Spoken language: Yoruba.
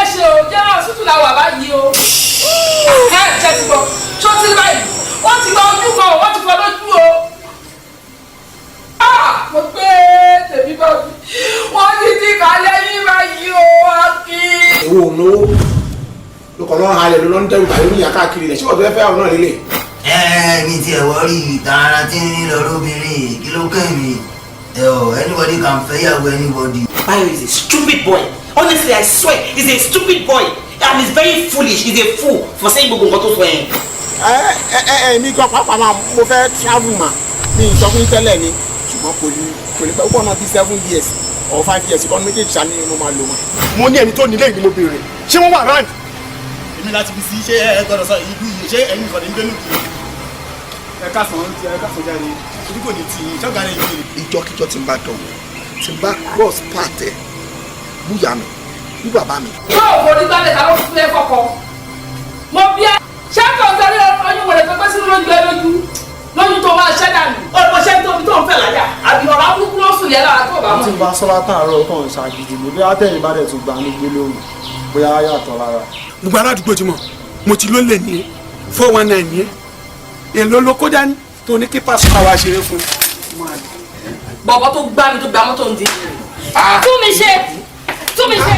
léṣe o. General hospital la wà báyìí o. Ẹ ṣe ti gbọ́, ṣó ti rí báyìí? Wọ́n ti gba ojú kan, wọ́n ti fọ́ lójú o. Ah, mo gbé tèmi bá mi, wọ́n ti kà lẹ́yìn báyìí o, Akin. Owó ònówó ló kọ́ lọ́rùn halẹ̀, ló lọ́ ń dẹ́rù bàyẹ̀ níyà káàkiri rẹ̀. Ṣé wọ́n tó fẹ́ fẹ́ àwọn náà lélẹ̀? Ẹ mi tiẹ̀ wọ́rí ìtara tí ń lọ lóbìnrin, kí ló kẹ́ mi? Ẹ ọ, anybody can fẹ́yàwó anybody. Bayo is a stupid boy. Honestly, I swear, he's a stupid boy and he's very foolish. He's a fool for saying gbogbo nǹkan tó sọ yẹn. Ẹ ẹ ẹ ẹ mi gan pàápàá máa, mo fẹ́ travel mà, mi ì sọ fún yín tẹ́lẹ̀ ni, ṣùgbọ́n kò ní pẹ́ púpọ̀ náà, bí 7 years or 5 years ìkọ́ni méjèèjì ṣá ni mo máa lò wọn. Mo ní ẹni tó nílé ni mo béèrè, ṣé wọ́n wà round? Èmi láti fi sí, ṣé ẹ gbọ́dọ̀ sọ ìlú yìí? Ṣé ẹ̀yin nìkan ní gbénú kiri? Ẹ káàsán, ẹ káàsán jáde, ojú kò ní tì í ṣọ́gà rẹ̀ yìí. Ìjọkíjọ tí n bá dánwò, tí n bá cross path ẹ, búyà mi, bú bàbá mi. Yóò forí gbálẹ̀, ta ló fún ẹ fọkọ? Mo bí ẹ ṣé kò ń sáré oyún wọlé tó gbé sínú lójú ẹ, lójú lójú tó máa ṣẹ́ dànù. Ọ̀pọ̀ ṣẹ́ tóbi tó ń fẹ́ láyà àbí ọ̀rọ̀ burúkú ló sùn yẹn lára tó bá mọ̀. Tí n bá sọ látàárọ̀, kàn ń ṣàgídí ni. Bí àtẹ̀yìn bá dẹ̀ tún gbà ní gbólóhùn, bóyá yàtọ̀ lára. Gbogbo aládùúgbò ti mọ̀ mo ti ló lè ní 419 yẹn, èlò ló kó dání tó ní kí pásítọ̀ wa ṣeré fún un. Bọ̀bọ̀ tó gbá mi, tó gbá mọ́tò ń di. Tún mi ṣe, tún mi ṣe.